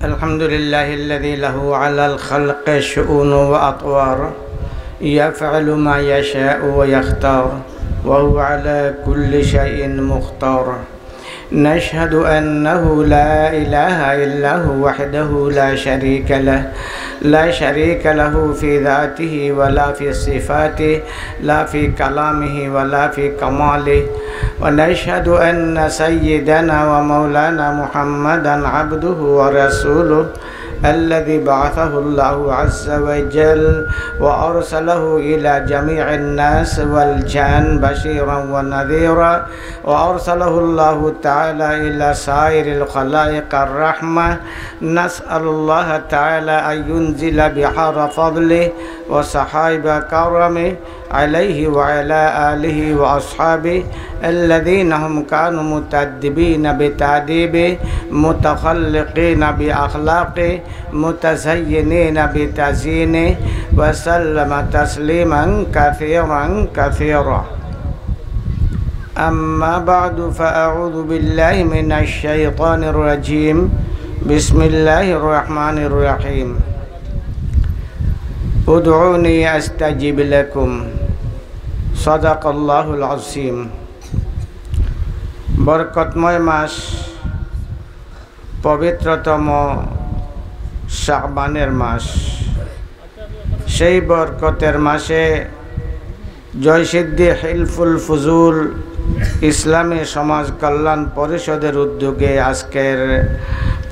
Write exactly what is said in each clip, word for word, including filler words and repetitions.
الحمد لله الذي له على الخلق شؤون وأطوار، يفعل ما يشاء ويختار، وهو على كل شيء مختار. نشهد أنه لا إله إلا هو وحده لا شريك له، لا شريك له في ذاته ولا في صفاته، لا في كلامه ولا في كماله. ونشهد أن سيدنا ومولانا محمدا عبده ورسوله، الذي بعثه الله عز وجل وأرسله إلى جميع الناس والجان بشيرا ونذيرا، وأرسله الله تعالى إلى سائر الخلائق الرحمة. نسأل الله تعالى أن ينزل بحار فضله وسحائب كرمه عليه وعلى آله وأصحابه الذين هم كانوا متأدبين بتأديبه، متخلقين بأخلاقه، متزينين بتزيينه، وسلم تسليما كثيرا كثيرا. أما بعد، فأعوذ بالله من الشيطان الرجيم. بسم الله الرحمن الرحيم. ادعوني أستجب لكم. صدق الله العظيم. বরকতময় মাস, পবিত্রতম শাবানের মাস। সেই বরকতের মাসে জয়সিদ্ধি হিলফুল ফুজুল ইসলামী সমাজ কল্যাণ পরিষদের উদ্যোগে আজকের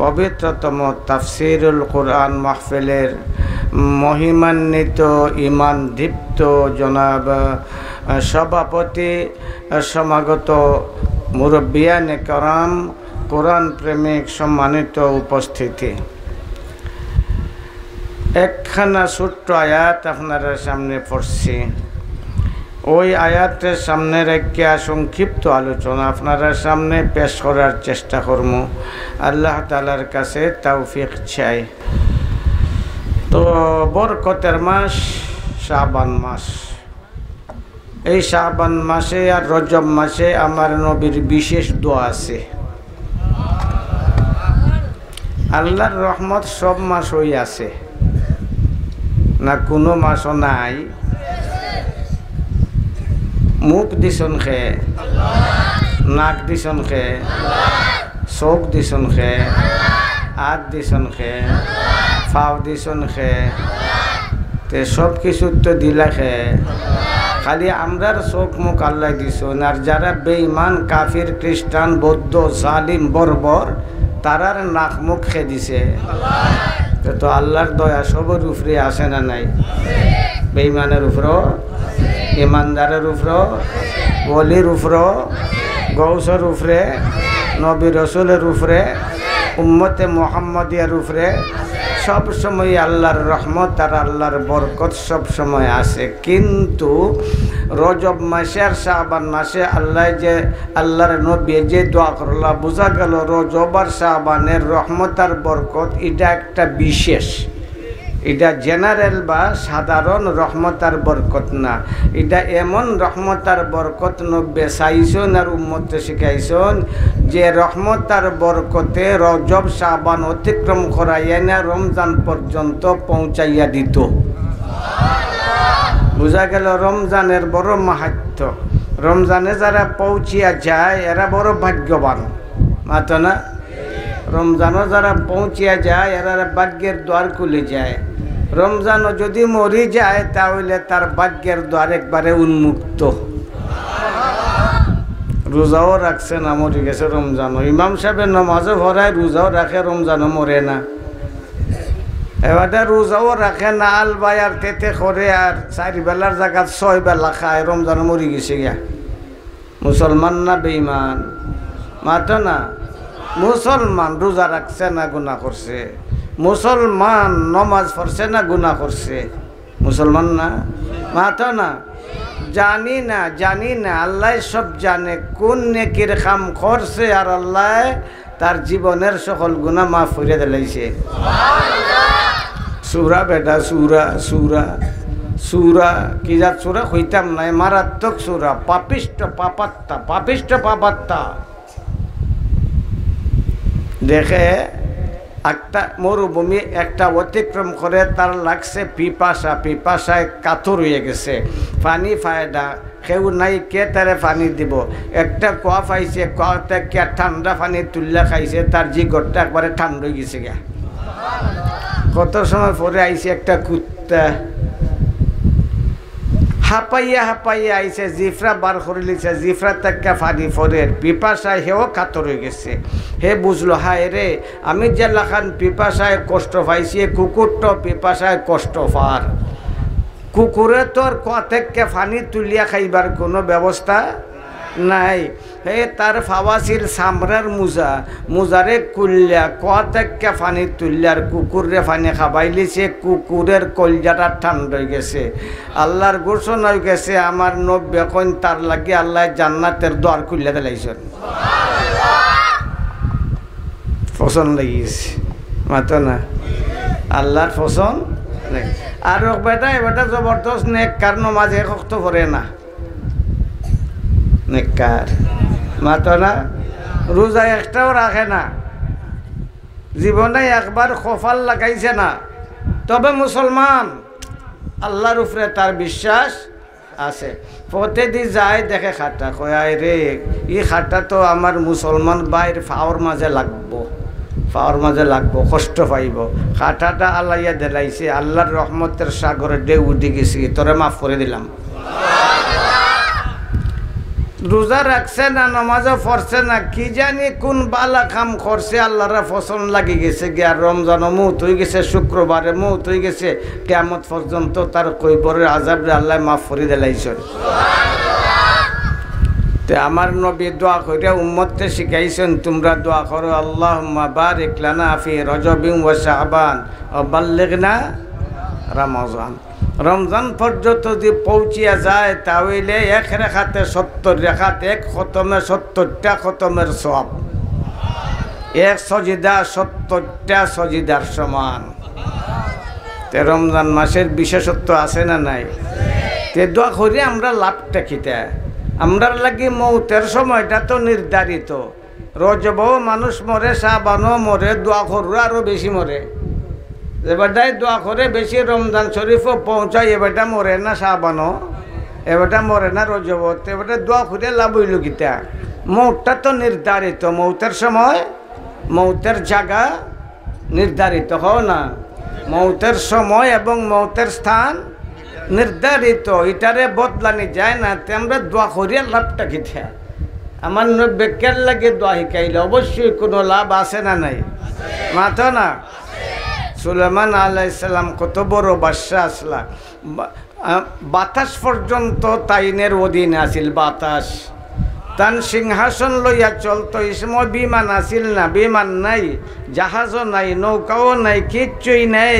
পবিত্রতম তাফসিরুল কোরআন মাহফিলের মহিমান্বিত, ইমানদীপ্ত জনাব সভাপতি, সমাগত মুরব্বিয়ানে কেরাম, কোরআন প্রেমিক সম্মানিত উপস্থিতি, একখানা ছোট্ট আয়াত আপনারার সামনে পড়ছি। ওই আয়াতের সামনে রাখিয়া সংক্ষিপ্ত আলোচনা আপনারার সামনে পেশ করার চেষ্টা করমু। আল্লাহ তাআলার কাছে তৌফিক চাই। তো বরকতের মাস শাবান মাস। এই শাবান মাসে আর রজব মাসে আমার নবীর বিশেষ দোয়া আছে। আল্লাহর রহমত সব মাসই আছে, না কোনো মাসও নাই? মুখ দিছইন কে? নাক দিছইন কে? চোখ দিছইন কে? আত দিছইন কে? পাও দিছইন কে? তে সব কিছু তো দিলা কে? খালি আমরার চোখ মুখ আল্লায় দিছইন, আর যারা বেঈমান, কাফির, খ্রিস্টান, বৌদ্ধ, জালিম, বর্বর, তারার নাক মুখ কে দিছে? তে তো আল্লাহর দয়া সবর উপরে আছে না নাই? বেঈমানের উপরও, ইমানদারের উপরও, ওলির উপরও, গৌসর উপরে, নবী রসুলের উপরে, উম্মতে মোহাম্মদিয়ার উপরে সব সময় আল্লাহর রহমত আর আল্লাহর বরকত সব সময় আছে। কিন্তু রজব মাসে আর শাবান মাসে আল্লাহ যে, আল্লাহর নবী যে দোয়া করলা, বুঝা গেল রজব আর শাবানের রহমত আর বরকত এটা একটা বিশেষ, এটা জেনারেল বা সাধারণ রহমত আর বরকত না। এটা এমন রহমত আর বরকত নবী চাইছইন আর উম্মতরে শিখাইছইন, যে রহমত আর বরকতে রজব শাবান অতিক্রম করাইয়া না রমজান পর্যন্ত পৌঁছাইয়া দিত। বুঝা গেল রমজানের বড় মাহাত্ম্য। রমজানে যারা পৌঁছিয়া যায়, এরা বড় ভাগ্যবান। মাতো না? রমজানও যারা পৌঁছিয়া যায়, এরার ভাগ্যের দ্বার খুলে যায়। রমজানও যদি মরি যায়, তাহলে তার ভাগ্যের দ্বার একবারে উন্মুক্ত। রোজাও রাখছে না, মরি গেছে রমজানও। ইমাম সাহেবে নমাজও পড়ায়, রোজাও রাখে, রমজানও মরে না। এবারে রোজাও রাখে না, আল বায় আর তেতে করে, আর চারি বেলার জাগাত ছয় বেলা খায়, রমজানও মরি গেছে গিয়া। মুসলমান না বেঈমান? মাতো না। মুসলমান রোজা রাখছে না গুনাহ করছে? মুসলমান নমাজ পড়ছে না গুনাহ করছে? মুসলমান না? মাতো না। জানি না, জানি না, আল্লায় সব জানে, কোন নেকির কাম করছে আর আল্লায় তার জীবনের সকল গুনাহ মাফ করিয়া দিলাইছে। সুরা বেটা, সুরা, সুরা, সুরা, কি জাত সুরা কইতাম নায়, মারাত্মক সুরা, পাপিষ্ট পাপাত্মা, পাপিষ্ট পাপাত্মা। দেখে একটা মরুভূমি একটা অতিক্রম করে, তার লাগছে পিপাসা, পিপাসায় কাতর অইয়া গেছে, পানি পায় না, কেউ নাই, কে তারে পানি দিব? একটা কুয়া পাইছে, কুয়া থাকিয়া ঠান্ডা পানি তুলিয়া খাইছে, তার জিগরটা একবারে ঠান্ডা অইগেছে গিয়া। কত সময় পরে আইছে একটা কুত্তা, হাঁপাইয়া হাঁপাইয়া আইছে, জিফরা বার করিলিছে, জিফরা থাকিয়া পানি পড়ের, পিপাসায় হেও কাতর অইগেছে। হে বুঝলো, হায় রে, আমি যেলাখান পিপাসায় কষ্ট পাইছি, এ কুকুরটাও পিপাসায় কষ্ট পার। কুকুরে তো আর কুয়া থাকিয়া পানি তুলিয়া খাইবার কুনু ব্যবস্থা নাই। হে তার পাওয়া আছিল চামড়ার মুজা, মুজারে খুলিয়া কুয়া থাকিয়া পানি তুলিয়া আর কুকুররে পানি খাবাইলিছে, কুকুরের কইলজাটা ঠান্ডা অইগেছে। আল্লার ঘোষণা অইগেছে, আমার নবী অখন তার লাগি আল্লায় জান্নাতের দুয়ার খুলিয়া দিলাইছইন। পছন্দ লাগিছে, মাতো না? আল্লার পছন্দ লাগে। আর এক বেটা, এ বেটা জবরদস্ত নেককার, নমাজ এক ওয়াক্ত পড়ে না, নেককার, মাতো না? রোজা একটাও রাখে না, জীবনে একবার কপাল লাগাইছে না, তবে মুসলমান, আল্লার উপরে তার বিশ্বাস আছে। পথেদি যায়, দেখে খাটা, কয়, আয় রে, ই খাটা তো আমার মুসলমান ভাইর পাওর মাঝে লাগবো, পাওর মাঝে লাগবো, কষ্ট পাইবো। খাটাটা আলাইয়া দিলাইছে, আল্লার রহমতের সাগরে ঢেউ উঠি গেছে, তোরে মাফ করি দিলাম। রোজা রাখছে না, নমাজও পড়ছে না, কি জানি কুন বালা কাম করছে, আল্লারে পছন্দ লাগি গেছে গিয়া। রমজানো মউত অইগেছে, শুক্রবারে মউত অইগেছে, কিয়ামত পর্যন্ত তার কইবরের আযাবরে আল্লায় মাফ করি দিলাইছইন। তে আমার নবী দোয়া করিয়া উম্মতরে শিখাইছইন, তুমরা দোয়া করো, আল্লাহুম্মা বারিক লানা ফি রজবিন ওয়া শাবান ওয়া বাল্লিগনা রমাজান। রমজান পর্যন্ত যদি পৌঁছিয়া যায়, তা অইলে এক রেকাতে সত্তর রেকাত, এক খতমে সত্তরটা খতমের সওয়াব, এক সজিদা সত্তরটা সজিদার সমান। তে রমজান মাসের বিশেষত্ব আছে না নাই? তে দোয়া করি আমরা লাভটা কিতা? আমরার লাগি মউতের সময়টা তো নির্ধারিত। রজবও মানুষ মরে, শাবানও মরে, দোয়া করুরা আরো বেশি মরে। যে বেটায় দোয়া করে বেশি, রমজান শরীফও পৌঁছায়, এ বেটা মরে না শাবানও, এ বেটা মরে না রজবও, তে বেটা দোয়া করে লাভ অইল কিতা? মউতটা তো নির্ধারিত, মউতের সময়, মউতের জাগা নির্ধারিত, কও না? মউতের সময় এবং মউতের স্থান নির্ধারিত, ইটারে বদলানি যায় না। তে আমরা দোয়া করিয়া লাভটা কিতা? আমার নবী কের লাগি দোয়া শিখাইলে অবশ্যই কুনু লাভ আছে না নাই? মাতো না? সুলেমান আলাইহিস সালাম কত বড় বাদশা আছলা। বা-, আ, বাতাস পর্যন্ত তাইনের অধীনে আছিল, বাতাস। তান সিংহাসন লইয়া চলতো। ই সময় বিমান আছিল না, বিমান নাই, জাহাজও নাই, নৌকাও নাই, কিচ্ছুই নাই।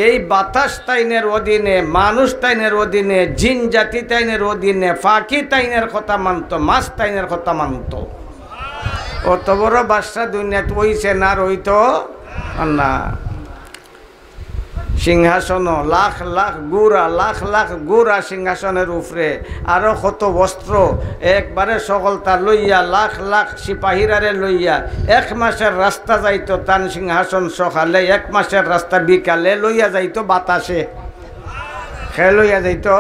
এই বাতাস তাইনের অধীনে, মানুষ তাইনের অধীনে, জিন জাতি তাইনের অধীনে, পাখি তাইনের কথা মানতো, মাছ তাইনের কথা মানতো। অত বড় বাদশা দুনিয়াত অইছে না, আর অইতো না। সিংহাসনও লাখ লাখ ঘোড়া, লাখ লাখ ঘোড়া সিংহাসনের উপরে, আরো কত অস্ত্র, একবারে সকলতা লইয়া, লাখ লাখ সিপাহীরারে লইয়া এক মাসের রাস্তা যাইতো তান সিংহাসন সকালে, এক মাসের রাস্তা বিকালে লইয়া যাইতো বাতাসে। কে লইয়া যাইতো?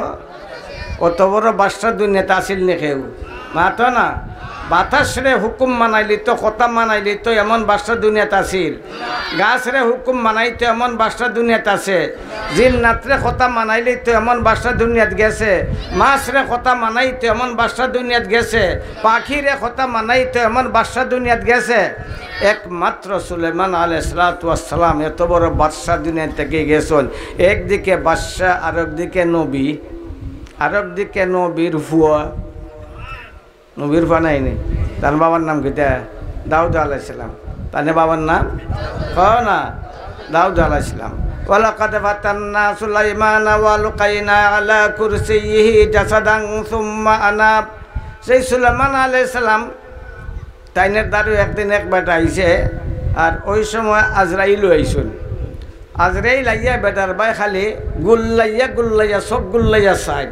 অত বড় বাদশা দুনিয়াত আছিল নি কেউ? মাতো না। বাতাসরে হুকুম মানাইলিতো, কথা মানাইলিতো, এমন বাদশা দুনিয়াত আছিল? গাছরে হুকুম মানাইতো, এমন বাদশা দুনিয়াত আছে? জিন্নাতরে কথা মানাইলিতো, এমন বাদশা দুনিয়াত গেছে? মাছরে কথা মানাইতো, এমন বাদশা দুনিয়াত গেছে? পাখিরে কথা মানাইতো, এমন বাদশা দুনিয়াত গেছে? একমাত্র সুলেমান আলাইহিস সালাতু ওয়াস সালাম এত বড় বাদশা দুনিয়া থাকি গেছইন। একদিকে বাদশা, আরোকদিকে নবী, আরোকদিকে নবীর ফুয়া। নবীর ফুয়া নায়নি? তান বাবার নাম কিতা? দাউদ আলাইহিস সালাম। তান বাবার নাম? কও না, দাউদ আলাইহিস সালাম। ওয়ালাকাদ ফাতান্না সুলাইমানা ওয়া আলকাইনা আলা কুরসিয়িহি জাসাদান সুম্মা আনাব। সেই সুলেমান আলাইহিস সালাম তাইনের দ্বারো একদিন এক বেটা আইছে, আর ওই সময় আজরাইলও আইছইন। আজরাইল আইয়া বেটার বায় খালি গুল্লাইয়া গুল্লাইয়া, চউখ গুল্লাইয়া চাইন,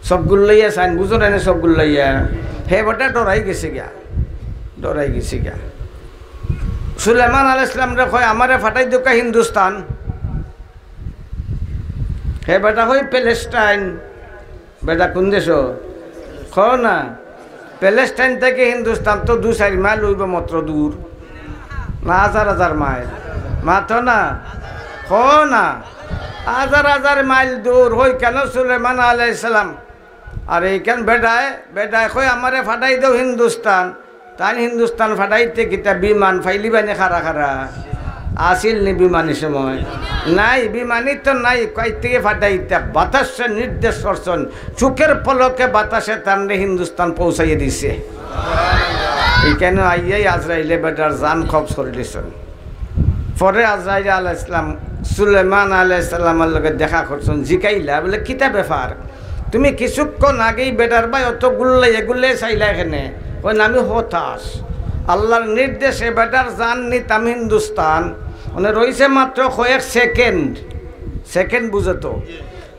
চউখ গুল্লাইয়া চাইন, বুঝো না নি, চউখ গুল্লাইয়া। হে বেটা ডরাই গেছে গিয়া, ডরাই গেছে গিয়া। সুলেমান আলাইহিস সালামরে কয়, "আমারে ফাটাই দেউক্কা হিন্দুস্তান।" হে বেটা কয়, "প্যালেস্টাইন।" বেটা কুন দেশো? কও না। প্যালেস্টাইন থাকি হিন্দুস্তান তো দুই চাইর মাইল অইবো মাত্র দূর। না, হাজার হাজার মাইল। মাতো না। কও না। হাজার হাজার মাইল দূর। অইখানো সুলেমান আলাইহিস সালাম। আর এইখান বেটায়, বেটায় কয়, "আমারে ফাটাই দেও হিন্দুস্তান।" তাইন হিন্দুস্তান ফাটাইতে কিতা বিমান ফাইলিবা নি খাড়া খাড়া? আছিল নি বিমান ই সময়? নাই, বিমানই তো নাই, কই থাকি ফাটাইতা? বাতাসে নির্দেশ করছইন, চউখর পলকে বাতাসে তানরে হিন্দুস্তান পৌঁছাইয়া দিছে। এইখানো আইয়াই আজরাইলে বেটার জান কবজ করি লিছইন। পরে আজরাইল আলাইহিস সালাম সুলেমান আলাইহিস সালামর লগে দেখা করছইন, জিকাইলা, বলে, "কিতা ব্যাপার? তুমি কিছুক্ষণ আগেই বেটার বায় অত গুল্লাইয়া গুল্লাইয়া চাইলায় কেনে?" কয়, "আমি হতাশ। আল্লার নির্দেশে বেটার জান নিতাম হিন্দুস্তান, মানে রইছে মাত্র কয়েক সেকেন্ড।" সেকেন্ড বুঝো তো,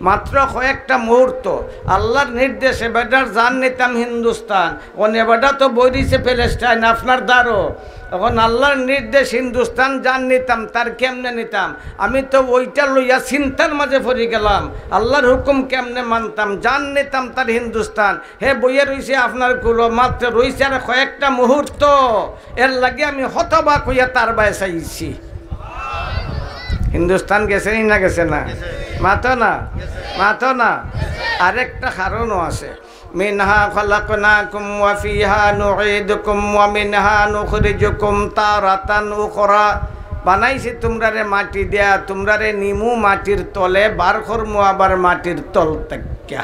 মাত্র কয়েকটা মুহূর্ত। "আল্লার নির্দেশে বেটার জান নিতাম হিন্দুস্তান, অনে বেটা তো বই রইছে প্যালেস্টাইন আপনার দ্বারো। এখন আল্লার নির্দেশ হিন্দুস্তান জান নিতাম, তার কেমনে নিতাম?" আমি তো ওইটা লইয়া চিন্তার মাঝে পড়ি গেলাম, আল্লার হুকুম কেমনে মানতাম, জান নিতাম তার হিন্দুস্তান। হে বইয়া রইছে আপনার কুলো, মাত্র রইছে আর কয়েকটা মুহূর্ত, এর লাগি আমি হতবাক অইয়া তার বায় চাইছি। হিন্দুস্তান গেছে নি না গেছে না? মাতো না, মাতো না। আরেকটা কারণও আছে। "মিনহা খালাকনাকুম ওয়া ফিহা নুঈদুকুম ওয়া মিনহা নুখরিজুকুম তারাতান উখরা।" বানাইছি তুমরারে মাটি দিয়া, তুমরারে নিমু মাটির তলে, বার করমু আবার মাটির তল থাকিয়া।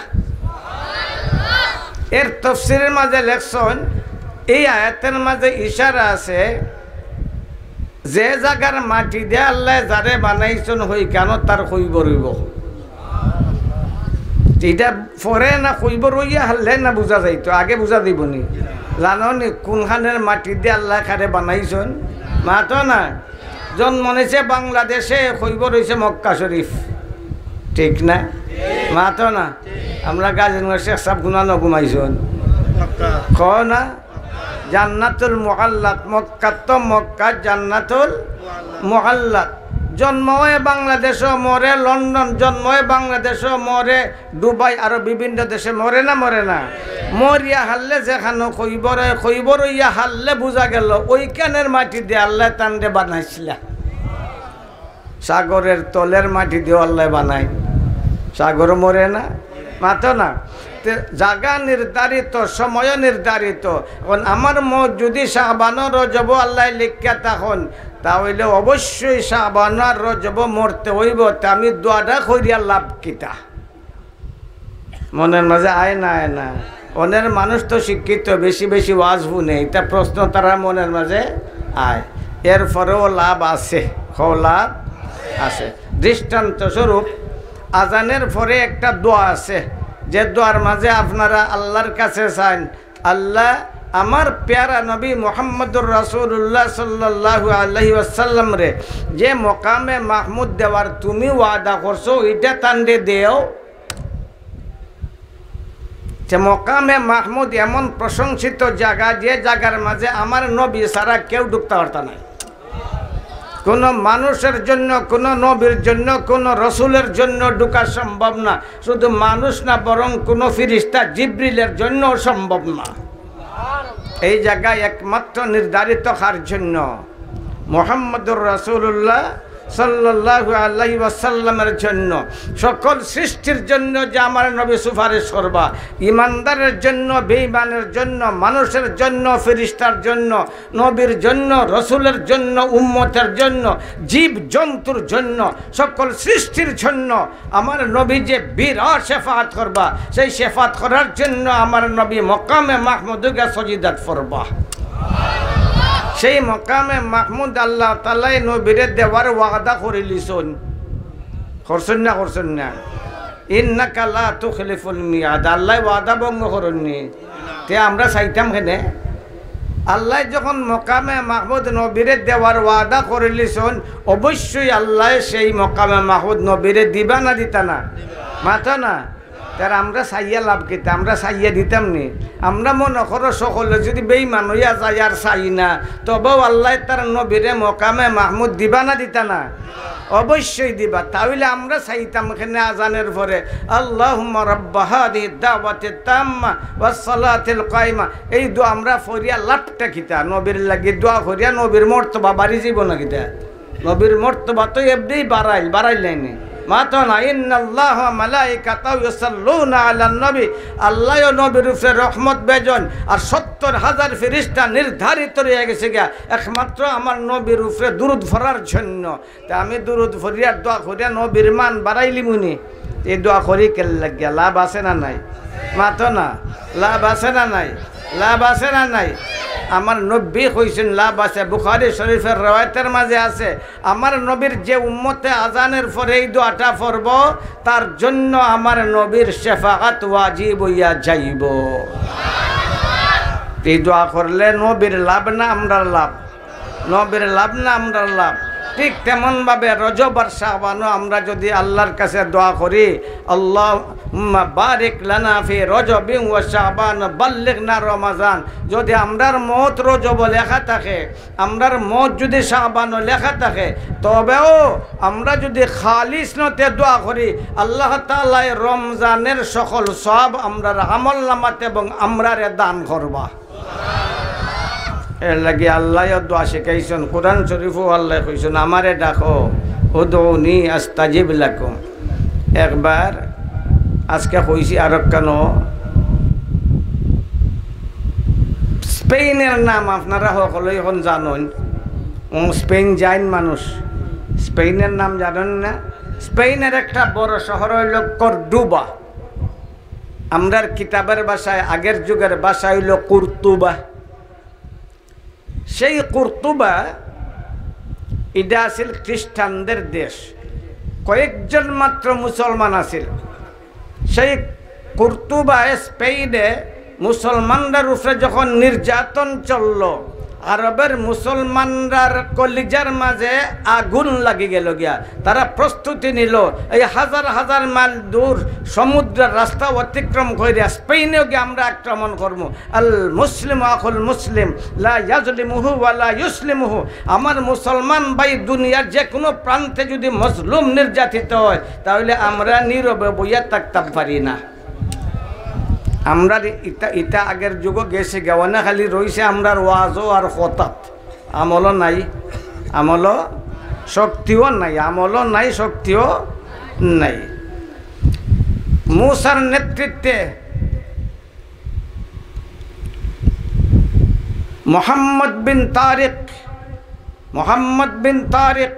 এর তফসিরের মাঝে লেখছইন, এই আয়াতের মাঝে ইশারা আছে, যে জাগার মাটি দিয়া আল্লায় যারে বানাইছইন, হইখানো তার কইবর অইবো। ইটা পরে না কইবর অইয়া হারলে না বুঝা যাইতো, আগে বুঝা দিবো নি? জানো নি কুনখানের মাটি দিয়া আল্লায় কারে বানাইছইন? মাতো না। জন্ম নিছে বাংলাদেশে, কইবর অইছে মক্কা শরীফ, ঠিক না? মাতো না। আমরা গাজীনগর শেখ সাব গুনা ন ঘুমাইছইন, কও না? জান্নাতুল মুআল্লাত, মক্কাত তো মক্কা জান্নাতুল মুআল্লাত। জন্ম অয় বাংলাদেশো, মরে লন্ডন, জন্ম অয় বাংলাদেশো, মরে দুবাই, আরো বিভিন্ন দেশে, মরে না, মরে না? মরিয়া হারলে যেখানো কইবর অয়, কইবর অইয়া হারলে বুঝা গেল ওইখানের মাটি দিয়া আল্লায় তানরে বানাইছিলা। সাগরের তলের মাটি দিয়াও আল্লায় বানাইন। সাগর মরে না, মাতো না। তে জাগা নির্ধারিত, সময় নির্ধারিত। এখন আমার মউত যদি শাবানো রজবো আল্লায় লেখিয়া থাকইন, তা অইলে অবশ্যই শাবানো আর রজবো মরতে অইবো। তে আমি দোয়াটা করিয়া লাভ কিতা? মনের মাঝে আয় না, আয় না? অনের মানুষ তো শিক্ষিত, বেশি বেশি ওয়াজ হুনে, ইটা প্রশ্ন তারার মনের মাঝে আয়। এরপরেও লাভ আছে, কও লাভ আছে। দৃষ্টান্ত স্বরূপ, আজানের পরে একটা দোয়া আছে, যে দোয়ার মাঝে আপনারা আল্লার কাছে চাইন, "আল্লাহ, আমার পেয়ারা নবী মুহাম্মদুর রাসূলুল্লাহ সাল্লাল্লাহু আলাইহি ওয়াসাল্লামরে যে মকামে মাহমুদ দেওয়ার তুমি ওয়াদা করছো, ইটা তানরে দেও।" যে মকামে মাহমুদ এমন প্রশংসিত জাগা, যে জাগার মাঝে আমার নবী ছাড়া কেউ ঢুকতা পারতা নায়। কোনো মানুষের জন্য, কোনো নবীর জন্য, কোনো রসুলের জন্য ঢুকা সম্ভব না। শুধু মানুষ না, বরং কোনো ফিরিস্তা জিব্রিলের জন্য সম্ভব না। এই জাগা একমাত্র নির্ধারিত কার জন্য? মুহাম্মদুর রাসূলুল্লাহ সাল্লাল্লাহু আলাইহি ওয়াসাল্লামের জন্য, সকল সৃষ্টির জন্য যে আমার নবী সুপারিশ করবা, ইমানদারের জন্য, বেঈমানের জন্য, মানুষের জন্য, ফিরিস্তার জন্য, নবীর জন্য, রসুলের জন্য, উম্মতের জন্য, জীব জন্তুর জন্য, সকল সৃষ্টির জন্য আমার নবী যে বিরাট শেফাআত করবা, সেই শেফাআত করার জন্য আমার নবী মকামে মাহমুদে গিয়া সজিদাত পড়বা। সেই মকামে মাহমুদ আল্লাহ তাআলায় নবীরে দেওয়ার ওয়াদা করিলিছইন। করছইন না, করছইন না? ইন্নাকা লা তুখলিফুল মিয়াদ, আল্লায় ওয়াদা ভঙ্গ করইন নি। তে আমরা চাইতাম কেনে? আল্লায় যখন মকামে মাহমুদ নবীরে দেওয়ার ওয়াদা করিলিছইন, অবশ্যই আল্লায় সেই মকামে মাহমুদ নবীরে দিবা না দিতা না? মাতো না। তার আমরা চাইয়া লাভ কিতা? আমরা চাইয়া দিতাম নি? আমরা মনো করো সকলে যদি বেইমান অইয়া যায় আর চাই না, তবেও আল্লায় তার নবীরে মকামে মাহমুদ দিবা না দিতা না? অবশ্যই দিবা। তাইলে আমরা চাইতাম কেনে আজানের পরে, "আল্লাহুম্মা রাব্বা হাযিহিদ দাওয়াতিত তাম্মা ওয়াস সালাতিল কাইমা।" এই দোয়া আমরা পড়িয়া লাভটা কিতা? নবীর লাগি দোয়া করিয়া নবীর মর্তবা বাড়ি যাইবো না কিতা? নবীর মর্তবা তো এমনেই বাড়াইল, বাড়াইল নাইনি? মাতো না, "ইন্নাল্লাহা ওয়া মালাইকাতাহু ইউসাল্লুনা আলান নবী।" আল্লায়ও নবীর উপরে রহমত বেজন, আর সত্তর হাজার ফিরিস্তা নির্ধারিত রইয়া গেছে গিয়া একমাত্র আমার নবীর উপরে দুরুদ পড়ার জন্য। তে আমি দুরুদ পড়িয়া দোয়া করিয়া নবীর মান বাড়াইলিমুনি। এই দোয়া করি কেল্লাগিয়া লাভ আছে না নাই? মাতো না, লাভ আছে না নাই? লাভ আছে না নাই? আমার নবী কইছেন লাভ আছে। বুখারী শরীফের রেওয়ায়েতের মাঝে আছে, আমার নবীর যে উম্মতে আজানের পরে এই দোয়াটা পড়বো, তার জন্য আমার নবীর শেফাআত ওয়াজিব অইয়া যাইবো। এই দোয়া করলে নবীর লাভ না আমরার লাভ? নবীর লাভ না আমরার লাভ? ঠিক তেমন ভাবে রজব আর শাবানও আমরা যদি আল্লাহর কাছে দোয়া করি, "আল্লাহুম্মা বারিক লানা ফি রজবিন ওয়া শাবান, বাল্লিগনা রমাজান", যদি আমরার মউত রজব লেখা থাকে, আমরার মউত যদি শাবানও লেখা থাকে, তবেও আমরা যদি খালিস নিয়তে দোয়া করি, আল্লাহ তাআলায় রমজানের সকল সওয়াব আমরার আমল নামাত এবং আমরারে দান করবা। এর লাগি আল্লায়ও দোয়া শিখাইছন, কোরআন শরীফও আল্লায় কইছন, "আমারে ডাকো, উদউনি আস্তাজিব লাকুম।" একবার আজকে কইছি, আরোকখানো স্পেনের নাম আপনারা হকলেউ অখন জানইন। ও, স্পেন যাইন মানুষ, স্পেনের নাম জানইন না? স্পেনের একটা বড় শহর অইলো কর্ডোবা। আমরার কিতাবের ভাষায়, আগের যুগের ভাষা অইলো কুর্তুবা। সেই কুর্তুবা, ইটা আছিল খ্রিস্টানদের দেশ, কয়েকজন মাত্র মুসলমান আছিল। সেই কুর্তুবায় স্পেনে মুসলমানরার উপরে যখন নির্যাতন চলল, আরবের মুসলমানরার কলিজার মাঝে আগুন লাগি গেল গিয়া। তারা প্রস্তুতি নিল, এই হাজার হাজার মাইল দূর সমুদ্রের রাস্তা অতিক্রম করিয়া স্পেনেও গিয়া আমরা আক্রমণ করমু। আল মুসলিম আখুল মুসলিম, লা ইয়াজলিমুহু ওয়া লা ইউসলিমুহু। আমার মুসলমান ভাই দুনিয়ার যে কোনো প্রান্তে যদি মজলুম, নির্যাতিত হয়, তাহলে আমরা নীরবে বইয়া থাকতাম পারি না। আমরার ইতা, ইতা আগের যুগও গেছে গেওয়ানা, খালি রইছে আমরার ওয়াজও আর কথাত। আমলও নাই, আমলও, শক্তিও নাই, আমলও নাই, শক্তিও নাই। মুসার নেতৃত্বে মোহাম্মদ বিন তারিক, মোহাম্মদ বিন তারিক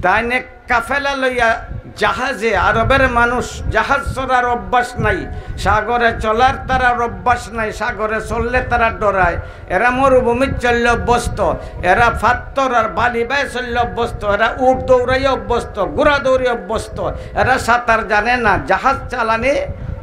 তাইন এক কাফেলা লইয়া জাহাজে, আরবের মানুষ জাহাজ চড়ার অভ্যাস নাই, সাগরে চলার তারার অভ্যাস নাই, সাগরে চললে তারা ডরায়। এরা মরুভূমিত চললে অভ্যস্ত, এরা পাত্থর আর বালি বায় চললে অভ্যস্ত, এরা উট দৌড়াইয়া অভ্যস্ত, ঘোড়া দৌড়ে অভ্যস্ত, এরা সাঁতার জানে না, জাহাজ চালানি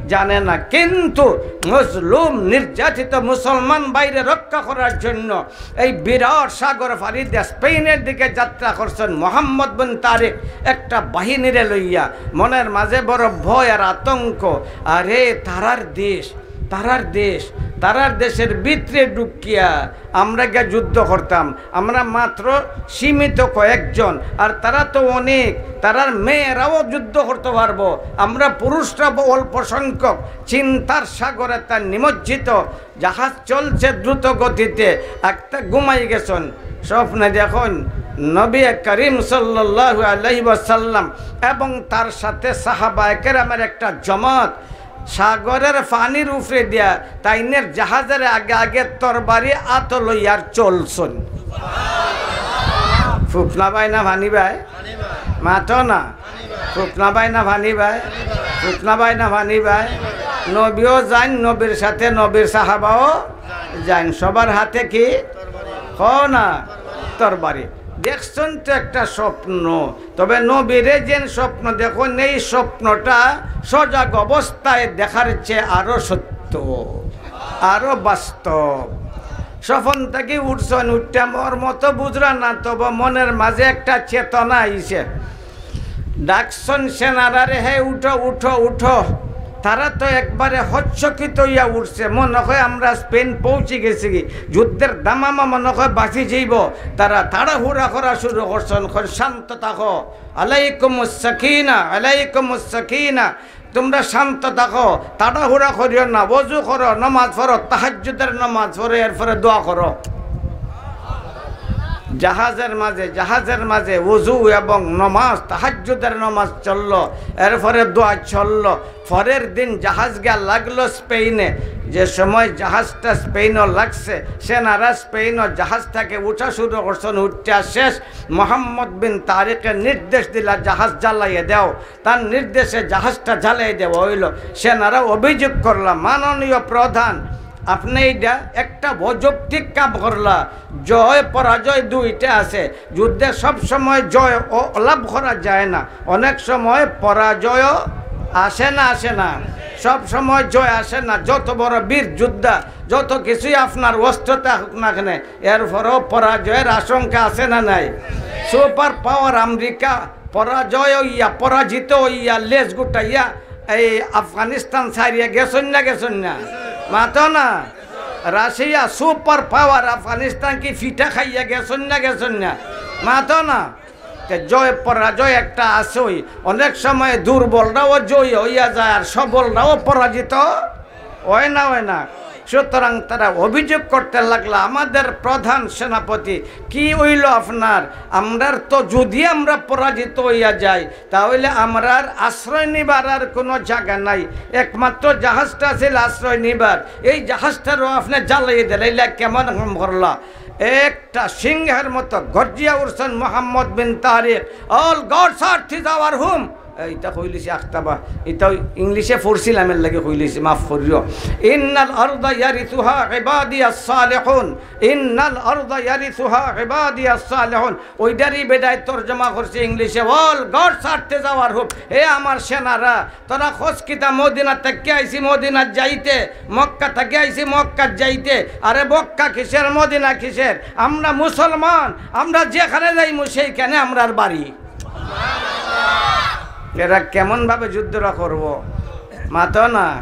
জানে না। কিন্তু মজলুম, নির্যাতিত মুসলমান ভাইরে রক্ষা করার জন্য এই বিরাট সাগর পাড়ি দিয়া স্পেনের দিকে যাত্রা করছেন মোহাম্মদ বিন তারিক একটা বাহিনীরে লইয়া। মনের মাঝে বড় ভয় আর আতঙ্ক। আরে, তারার দেশ, তারার দেশ, তারার দেশের ভিতরে ঢুকিয়া আমরা গিয়া যুদ্ধ করতাম। আমরা মাত্র সীমিত কয়েকজন, আর তারা তো অনেক। তারার মেয়েরাও যুদ্ধ করতে পারবো। আমরা পুরুষরা অল্প সংখ্যক। চিন্তার সাগরে তারা নিমজ্জিত। জাহাজ চলছে দ্রুত গতিতে, একটা ঘুমাই গেছেন। স্বপ্নে দেখেন নবী করিম সাল্লাল্লাহু আলাইহি ওয়াসাল্লাম এবং তার সাথে সাহাবায়ে কেরামের একটা জমাত সাগরের পানির উপরে দিয়া তাইনের জাহাজের আগে আগে তরবারি আতো লইয়ার চলছেন। ফুকনা ভাই না পানি ভাই? মাতো না। ফুকনা ভাই না পানি ভাই? ফুকনা ভাই না পানি ভাই? নবীও যাইন, নবীর সাথে নবীর সাহাবাও যাইন। সবার হাতে কি? কও না, তরবারি। দেখছেন তো একটা স্বপ্ন, তবে নবীরে যেন স্বপ্ন দেখো, এই স্বপ্নটা সজাগ অবস্থায় দেখার চেয়ে আরো সত্য, আরো বাস্তব। স্বপন থাকি উঠছেন, উঠতে মোর মতো বুঝরা না, তবে মনের মাঝে একটা চেতনা আইছে। ডাকছইন সেনারারে, "হে উঠো, উঠো, উঠো।" তারা তো একবারে হচ্চকিত অইয়া উঠছে, মনে হয় আমরা স্পেন পৌঁছি গেছি গি, যুদ্ধের দামামা মনে হয় বাঁচি যাইব। তারা তাড়াহুড়া করা শুরু করছইন, কইন, "শান্ত থাকো, আলাইকুমুস সাকিনা, আলাইকুমুস সাকিনা, তোমরা শান্ত থাকো, তাড়াহুড়া করিও না, ওযু করো, নামাজ পড়ো, তাহাজ্জুদের নামাজ পড়ো, এরপরে দোয়া করো।" জাহাজের মাঝে, জাহাজের মাঝে ওযু এবং নামাজ, তাহাজ্জুদের নামাজ চললো, এরপরে দোয়া চললো। পরের দিন জাহাজ গিয়া লাগলো স্পেনে। যে সময় জাহাজটা স্পেনও লাগছে, সেনারা স্পেনও জাহাজ থেকে উঠা শুরু করছইন, উঠা শেষ। মোহাম্মদ বিন তারিকে নির্দেশ দিলা, "জাহাজ জ্বালাইয়া দেও।" তার নির্দেশে জাহাজটা জ্বালাই দেওয়া অইলো। সেনারা অভিযোগ করলা, "মাননীয় প্রধান, আপনে ইটা একটা অযৌক্তিক কাম করলা। জয় পরাজয় দুইটা আছে, যুদ্ধে সব সময় জয় ও লাভ করা যায় না, অনেক সময় পরাজয়ও আসে না, আসে না, সব সময় জয় আসে না। যত বড় বীর যোদ্ধা, যত কিছুই আপনার অস্ত্র থাকুক না কেনে, এরপরেও পরাজয়ের আশঙ্কা আছে না নাই?" সুপার পাওয়ার আমেরিকা পরাজয় অইয়া, পরাজিত অইয়া, লেজ গুটাইয়া এই আফগানিস্তান ছাড়িয়া গেছইন না, গেছইন না? মাতো না। রাশিয়া সুপার পাওয়ার, আফগানিস্তান কি ফিটা খাইয়া গেছইন না, গেছইন না? মাতো না। তে জয় পরাজয় একটা আছেই। অনেক সময় দুর্বলরাও জয়ী অইয়া যায়, আর সবলরাও পরাজিত অয় না, অয় না। সুতরাং তারা অভিযোগ করতে লাগলা, "আমাদের প্রধান সেনাপতি, কি অইলো আপনার? আমরার তো, যদি আমরা পরাজিত অইয়া যাই, তাহলে আমরার আশ্রয় নিবার আর কোনো জাগা নাই। একমাত্র জাহাজটা আছিল আশ্রয় নিবার, এই জাহাজটারও আপনে জ্বালাইয়া দিলা, ইলা কেমন কাম করলা?" একটা সিংহের মতো গর্জিয়া উঠছইন মোহাম্মদ বিন তারিক, "All God's earth is our home।" ইটা কইলিছি আখতাবা, ইটা ইংলিশে পড়ছিলাম, এর লাগি কইলিছি, মাফ করিও। "ইন্নাল আরদা ইয়ারিসুহা ইবাদিয়াস সালিহুন, ইন্নাল আরদা ইয়ারিসুহা ইবাদিয়াস সালিহুন।" ওইটারই বেটায় তর্জমা করছে ইংলিশে, "All God's earth is our home।" হে আমার সেনারা, তোরা কস কিতা মদিনা থাকি আইছি মদিনাত যাইতে, মক্কা থাকি আইছি মক্কাত যাইতে। আরে মক্কা কিসের, মদিনা কিসের? আমরা মুসলমান, আমরা যেখানে যাইমু সেইখানে আমরার বাড়ি। এরা কেমন ভাবে যুদ্ধটা করব? মাতো না,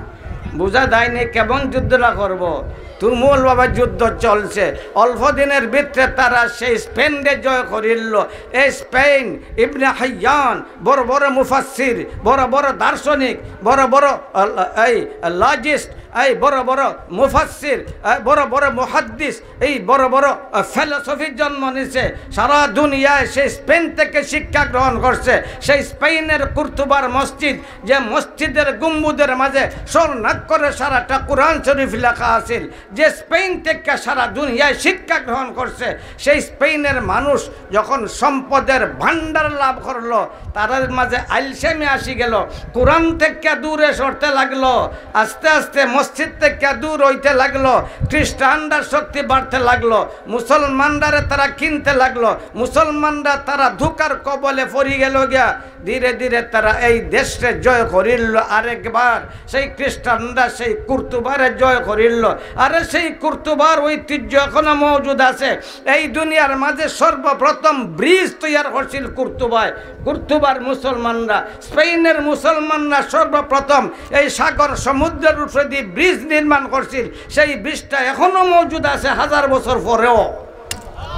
বুঝা যায়নি কেমন যুদ্ধটা করব। তুমুল ভাবে যুদ্ধ চলছে। অল্প দিনের ভিতরে তারা সেই স্পেনরে জয় করিল। এই স্পেন, ইবনে হাইয়ান, বড় বড় মুফাসসির, বড় বড় দার্শনিক, বড় বড়, আহ, এই লজিস্ট, এই বড় বড় মুফাসসির, এই বড় বড় মুহাদ্দিস, এই বড় বড়, আহ, ফিলসফি জন্ম নিছে। সারা দুনিয়ায় সেই স্পেন থেকে শিক্ষা গ্রহণ করছে। সেই স্পেনের কুর্তুবার মসজিদ, যে মসজিদের গম্বুজের মাঝে স্বর্ণাক্ষরে সারাটা কোরআন শরীফ লেখা আছিল, যে স্পেন থেকে সারা দুনিয়ায় শিক্ষা গ্রহণ করছে, সেই স্পেনের মানুষ যখন সম্পদের ভান্ডার লাভ করলো, তারার মাঝে আলসেমি আসি গেল, কোরআন থেকে দূরে সরতে লাগলো, আস্তে আস্তে মসজিদ থেকে দূর হইতে লাগলো, খ্রিস্টানরা শক্তি বাড়তে লাগলো, মুসলমানরারে তারা কিনতে লাগলো, মুসলমানরা তারা ধোঁকার কবলে পড়ি গেল গিয়া। ধীরে ধীরে তারা এই দেশরে জয় করিল আরেকবার। সেই খ্রিস্টানরা সেই কুর্তুবারে জয় করিল। আরে সেই কুর্তুবার ঐতিহ্য এখনো মজুদ আছে। এই দুনিয়ার মাঝে সর্বপ্রথম ব্রিজ তৈয়ার করছিল কুর্তুবায়। কুর্তুবার মুসলমানরা, স্পেনের মুসলমানরা সর্বপ্রথম এই সাগর সমুদ্রের উপরেদি ব্রিজ নির্মাণ করছিল। সেই ব্রিজটা এখনো মজুদ আছে হাজার বছর পরেও।